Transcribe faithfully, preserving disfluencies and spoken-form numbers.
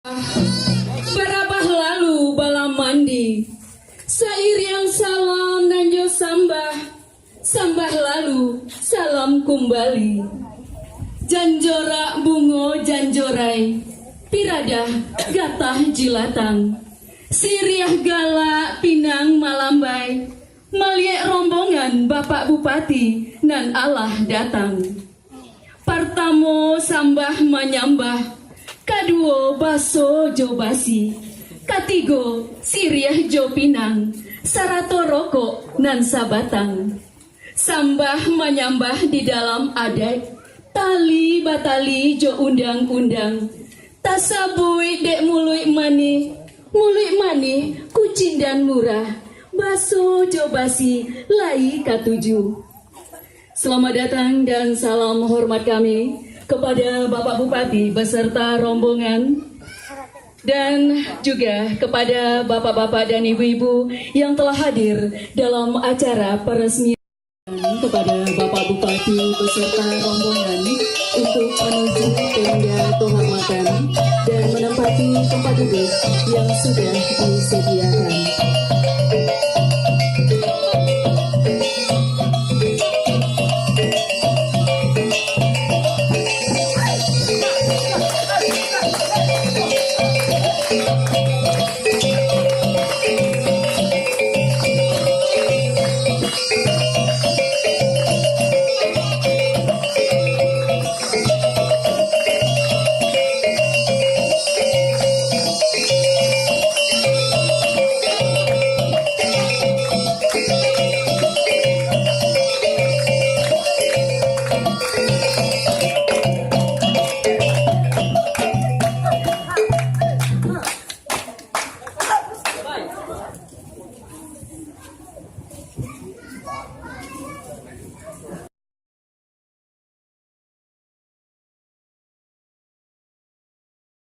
Barabah lalu balamandi, sairiang salam nan jo sambah, sambah lalu salam kumbali. Janjorak bungo janjorai, piradah gatah jilatang, siriah galak pinang malambai, maliek rombongan Bapak Bupati nan alah datang. Partamo sambah manyambah, kaduo baso jo basi, katigo siriah jo pinang, sarato rokok nan sabatang. Sambah manyambah di dalam adaik, tali batali jo undang-undang, tasabuik dek muluik manih, muluik manih kucindan murah, baso jo basi lai katuju. Selamat datang dan salam hormat kami kepada Bapak Bupati beserta rombongan, dan juga kepada bapak-bapak dan ibu-ibu yang telah hadir dalam acara peresmian. Kepada Bapak Bupati beserta rombongan untuk menuju tenda kehormatan dan menempati tempat duduk yang sudah disediakan.